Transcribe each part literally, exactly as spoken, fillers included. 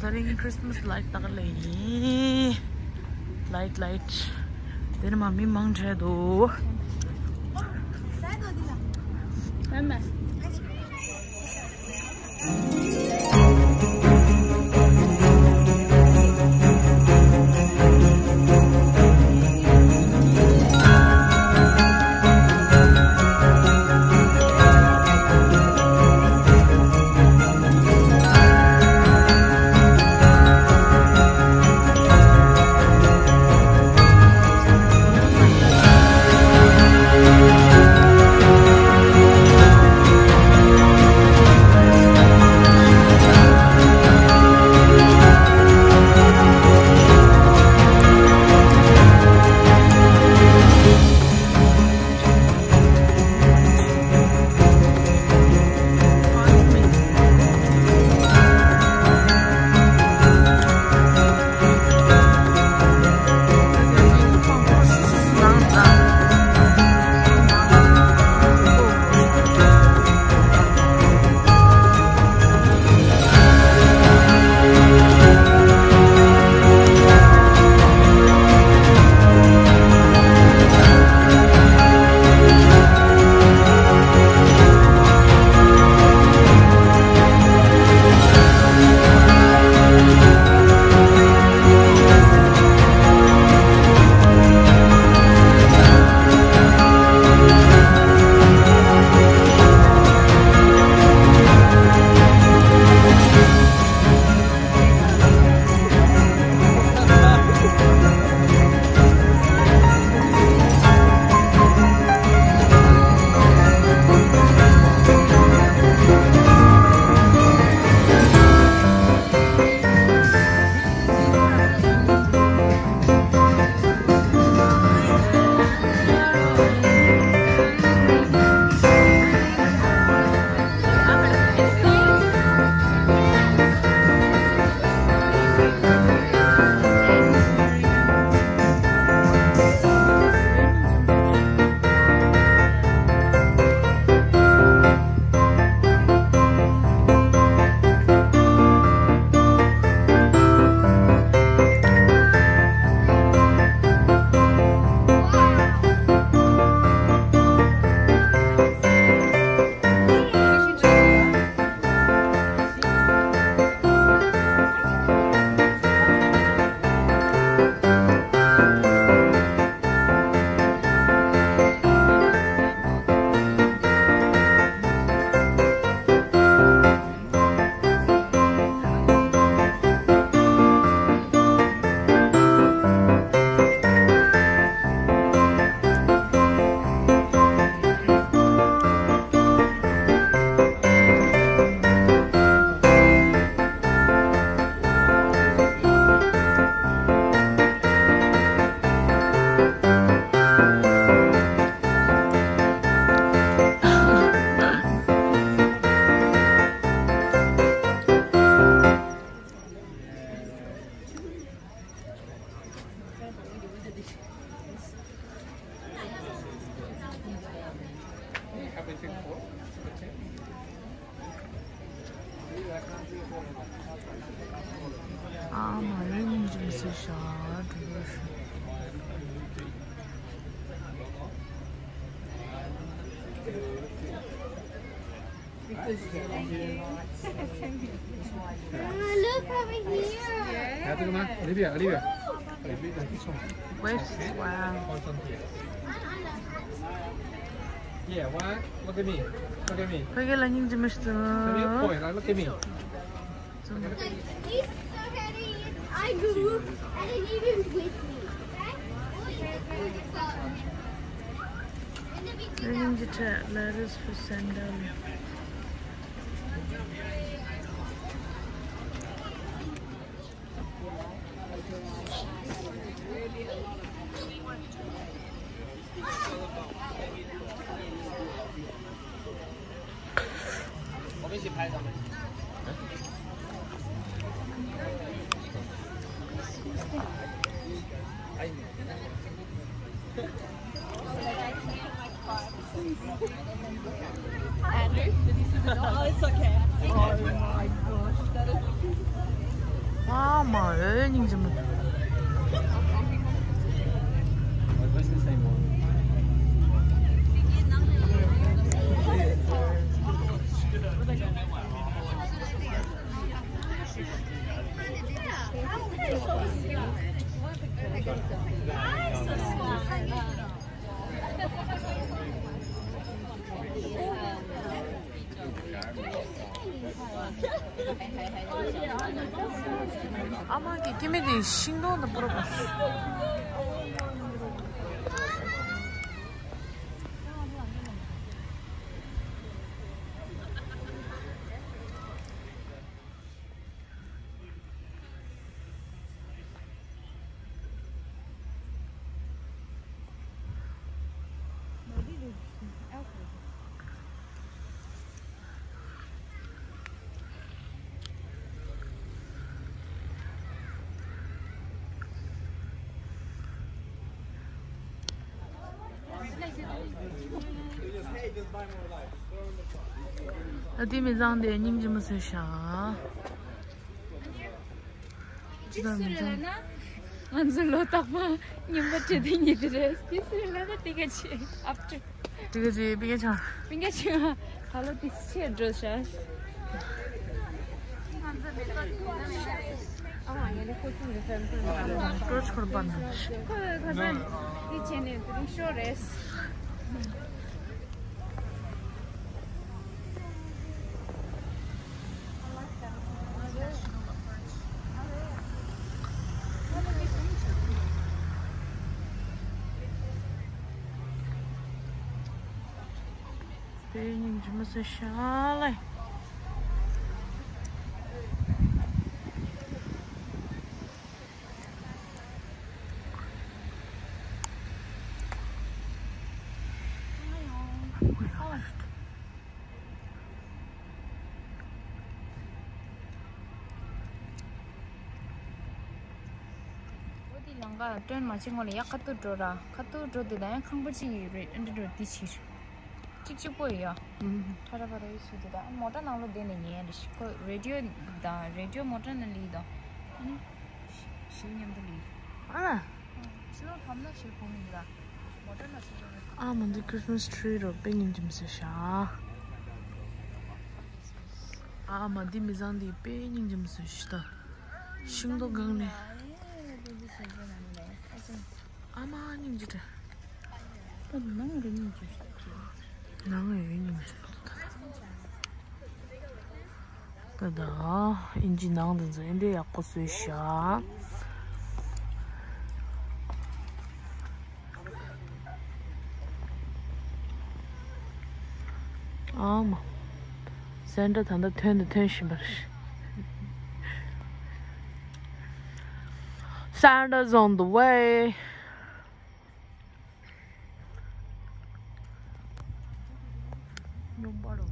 ད་རིང་Christmas light ལྟ་ག་ལ་ཡིན། Light, light. དེ་ནི་མ་མི་མང་དྲགས་འདུག་ཨ་མ་ལེ་ཉིན་ཅིག་སི་ཤ་འགྲོ་ཤ། Look over here. Waves, wow. Yeah, what? Look at me. Look at me. Look at me. Look at me. He's so heavy. I grew, and it even with me. Arrange the letters for send down. Andrew, did you see the dog? Oh, it's okay. Oh my gosh. That is. ཨ་མ་ཨོ་སྙིང་རྗེ་མོ། ཨ་མ་གི་སྐྱེ་དམན་དེ་ཤིང་སྡོང་དང་པོ་ར་པ། ཨ་དེ་མི་བཟང་དེ་སྙིང་རྗེ་མོ་བཟོས་ཤག་ཅི་ལྟར་མི་བཟང་། ང་ཚོ་ལོ་རྟག་པར་རྔན་པ་སྤྲད་དེ་ཉིད་དེ་རེད། དེ་སུ་རེད་ལབ་ན་དེ་ག་ཆེ་ཨབ་ཏུ། དེ་ག་ཆེ་པི་ཀ་ཆང་། པི་ཀ་ཆང་ཁ་ལོ་དེ་ཆེ་འགྲོ་ཤག་ཨ་ང་ནི་ཁོ་ཚོ་འདི་ཚོ་འདི་ཚོ་འདི་ཚོ་འགྲོ་ཆོག་པ་འདུག་ཁོ་ཁ་སང་འདི་བྱས་ནས་དེ་རིང་ཤོར་རེད། དཔེ་སྙིང་རྗེ་མོ་བཟོས་ཤག་ལེ། འོ་དེ་ལམ་ཁ་སྟོན་མ་བྱེད་སྔོན་ལ་ཡར་ཁ་ཐུག་འགྲོ་ར། ཁ་ཐུག་འགྲོ་དེ་དང་ཡང་ཁང་པ་གཅིག་ཡོད་རེད། ཨ་འདྲ་འགྲོ་དེ་ཕྱིར། གཅིག་གཅིག་པོ་ཡོད་ཡ། ཨུམ། ཁྲ་ར་བ་ར་ཡོད་ཚུལ་དེ་དང་མོ་ཊ་ནང་ལོགས་བསྡད་ནས་ཉན་རེད་ཤག་ཁོ་རེ་ཌི་ཡོ་དང་རེ་ཌི་ཡོ་མོ་ཊ་ནང་ལ་ཡོད་དང་། ཨ་ནི་ཞིག་མཉམ་དུ་ལ་ཡོད། ཨ་ལ། ཕྱི་ལོགས་ཕམ་ན་ཞེས་གོ་མི་འདུག་མོ་ཊ་ནང་ཞིག་ཡོད་རེད། ཨ་མ་འདི་ཁྲིས་མས་ཊི་རི་རོ། དཔེ་སྙིང་རྗེ་མོ་བཟོས་ཤག་ཨ་མ་འདི་མི་བཟང་འདི་དཔེ་སྙིང་རྗེ་མོ་བཟོས་ཤག་ད་ཤིང་སྡོང་སྒང་ནས། ཨ་མ་སྙིང་རྗེ་དྲན། ད་ནང་གི་སྙིང་རྗེ་ཞིག་ནང་ཡོད་སྙིང་རྗེ་པོ་ད། ད་ད་ཨིན་ཇི་ནང་དེ་ཚོ་ཨེ་འདྲའི་ཡག་པོ་བཟོས་ཤག་ཨ་མ། སན་ཊ་ད་ལྟ་ཐོན་དང་ཐོན་བཞིན་པ་རེད། Santa's on the way. སྙོམས་པར་འགྲོ།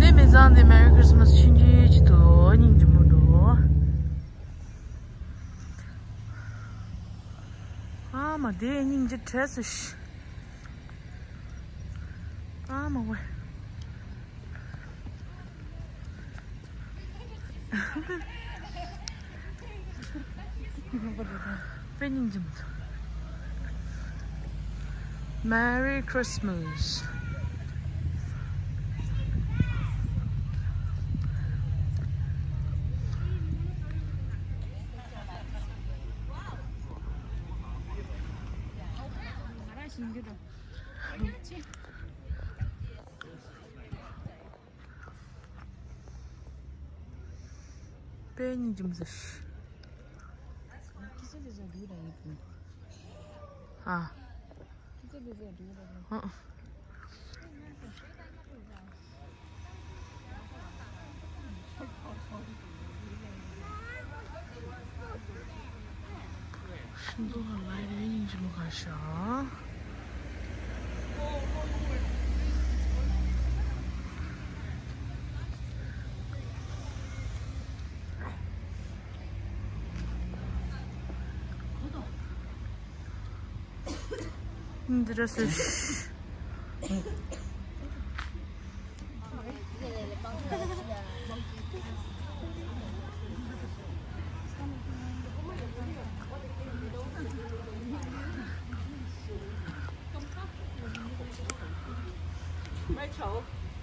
དེ་མི་ཚང་དེ་Merry Christmas ཆུང་ཆུང་ཅིག་ཏུ་སྙིང་རྗེ་མོ་འགྲོ། ཨ་མ་དེ་སྙིང་རྗེ་བྲེལ་སོང་ཤག་ཨ་མ་ཝེ། དཔེ་སྙིང་རྗེ་མོ་འདུག Merry Christmas. ང་རང་ཞིག་འགྱུར་རོ། དཔེ་སྙིང་རྗེ་མོ་ཟེར། ཨ། ཨ། ཤིང་ཏོག་ལ་ལ་ཡ་སྙིང་རྗེ་མོ་ག་ཤ། འདི་ར་སུ།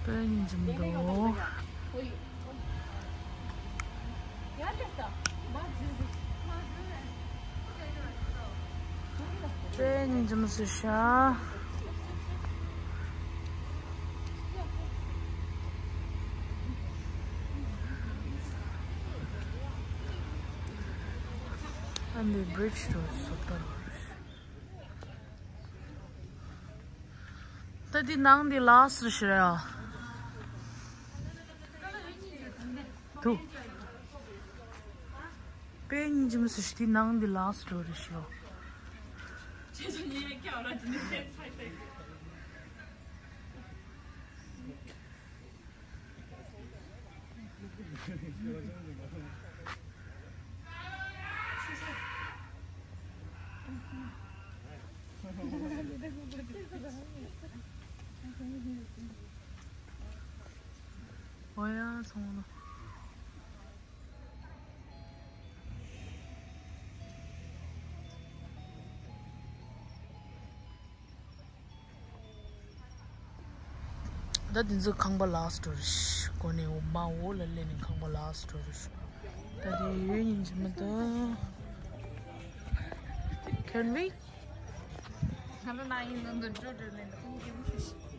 དཔེ་འཇིམ་འདུག་དཔེ་འཇིམ་སུ་ཤ། ཨ་ནི་བྷི་རིཇ་རོ་སོ་ཏར། ད་འདི་ནང་འདི་ལ་སུ་ཤི་ར། དུ། དཔེ་འཇིམ་སུ་ཤི་འདི་ནང་འདི་ལ་སུ་རོ་རི་ཤོ། ཨོ་ཡ་སོང་ལ། ད་དེ་ཚོ་ཁང་པ་ལ་སུ་རོ་རི་ཤོ། གོ་ནས་འོ་མ་འོ་ལ་ལེ་ནས་ཁང་པ་ལ་སུ་རོ་རི་ཤོ། ད་དེ་ཡོད་ཉིན་གྱི་མི་འདུག Can we? ཧ་ལོ་ན་ཡིན་ནོ་འདི་འགྲོ་འགྲོ་ལེན་ད་ཁོང་གི་མི་ཤེས།